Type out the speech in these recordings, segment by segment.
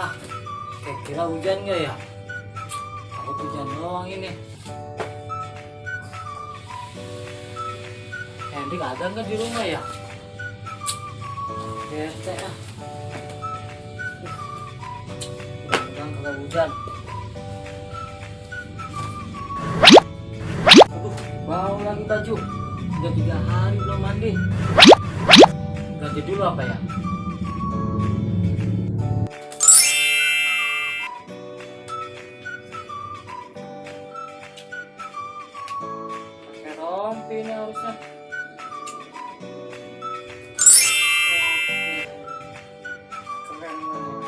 Ah, kira hujan nggak ya? Aku hujan doang ini. Hendy ada nggak di rumah ya? Bete ah. Mudah-mudahan kalau hujan. Aduh, bau lagi baju. Udah 3 hari belum mandi. Ganti dulu apa ya? Pakai rompi ini harusnya. Keren banget.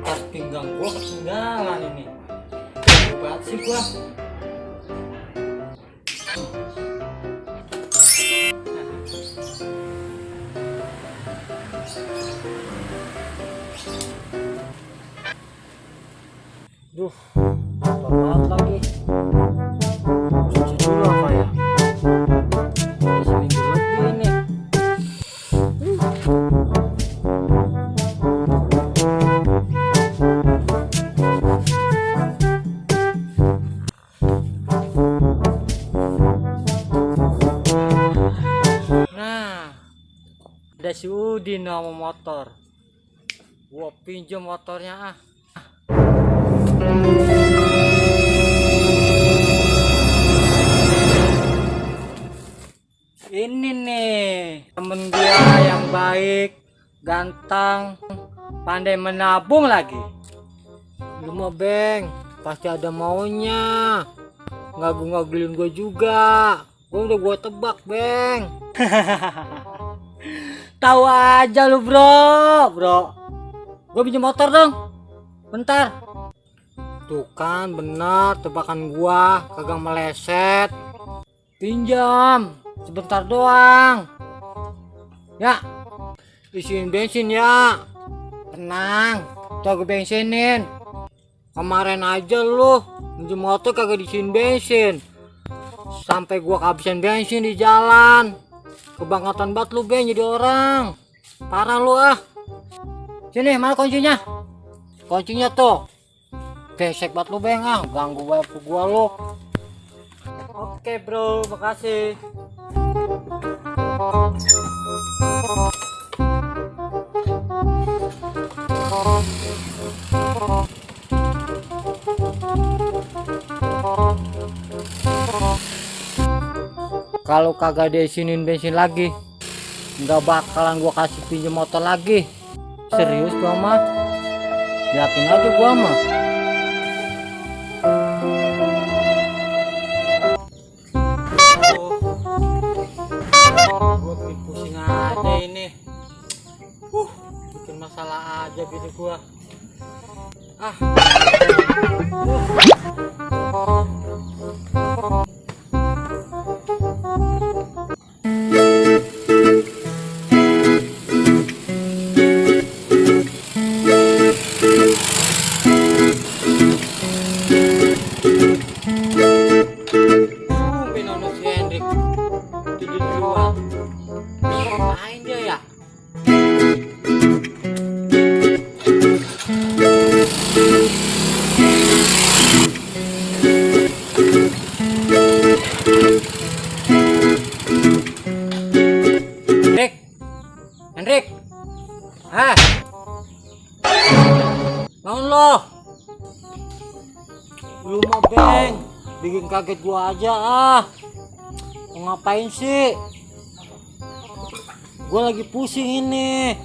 Tas pinggang gua ketinggalan ini. Banget sih gua. Duh, kotor banget lagi. Cuci dulu apa ya? Udah seminggu lebih nih. Nah, ada si Udin sama motor. Gua pinjam motornya ah. Ini nih temen gua yang baik, ganteng, pandai menabung lagi. Lu mah Beng, pasti ada maunya. Ngagul-ngagulin gua juga. Udah gua tebak Beng. Tahu aja lu bro. Gua pinjam motor dong. Bentar. Tuh kan bener tebakan gua kagak meleset. Pinjam sebentar doang. Ya, isiin bensin ya. Tenang, tuh gue bensinin. Kemarin aja lu pinjam motor kagak diisiin bensin. Sampai gua kehabisan bensin di jalan. Kebangetan banget lu Beng jadi orang. Parah lu ah. Sini, mana kuncinya? Kuncinya tuh. Besek banget lu Beng ah, ganggu waktu gua lu. Oke bro, makasih. Kalau kagak diisinin bensin lagi, nggak bakalan gua kasih pinjam motor lagi. Serius gua mah. Liatin aja gua mah. Gua bikin pusing aja ini. Bikin masalah aja bini gua. Ah. Benono si Hendrik tidur di luar. Ngapain dia ya? Hendrik, bangun lo. Lu mau Beng, bikin kaget gua aja ah. Mau ngapain sih? Gua lagi pusing ini.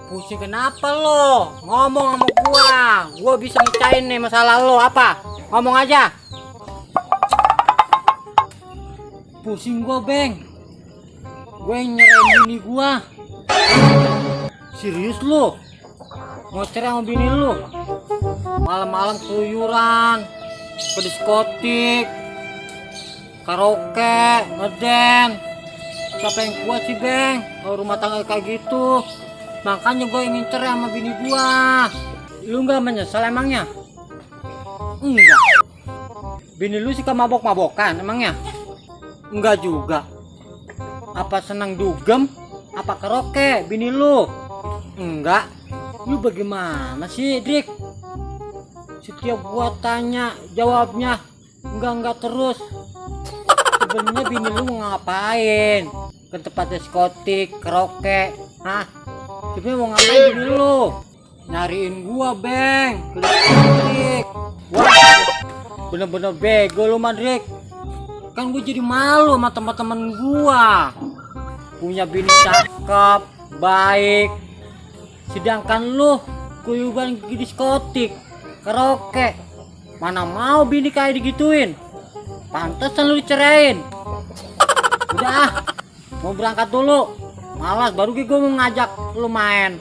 Pusing kenapa lo? Ngomong sama gua bisa mecahin nih masalah lo apa? Ngomong aja. Pusing gua Beng. Gue nyerahin bini gua. Serius lu? Mau cerai sama bini lu? Malam-malam keluyuran, ke diskotik, karaoke, ngeden. Siapa yang kuat sih Beng kalau rumah tangga kayak gitu? Makanya gue ingin cerai sama bini gua. Lu nggak menyesal emangnya? Enggak. Bini lu suka mabok-mabokan emangnya? Enggak juga. Apa senang dugem? Apa karaoke bini lu? Enggak. Lu bagaimana sih, Drik? Setiap gua tanya jawabnya enggak terus. Sebenarnya bini lu mau ngapain? Ke tempat diskotik, karaoke, hah? Sebenarnya mau ngapain bini lu? Nyariin gua, Beng, ke diskotik. Wah, bener-bener bego lu, Madrik. Kan gua jadi malu sama teman-teman gua. Punya bini cakep, baik. Sedangkan lu kuyuban di diskotik, karaoke. Mana mau bini kayak digituin? Pantesan lu dicerain. Udah, mau berangkat dulu. Malas baru gue mau ngajak lu main.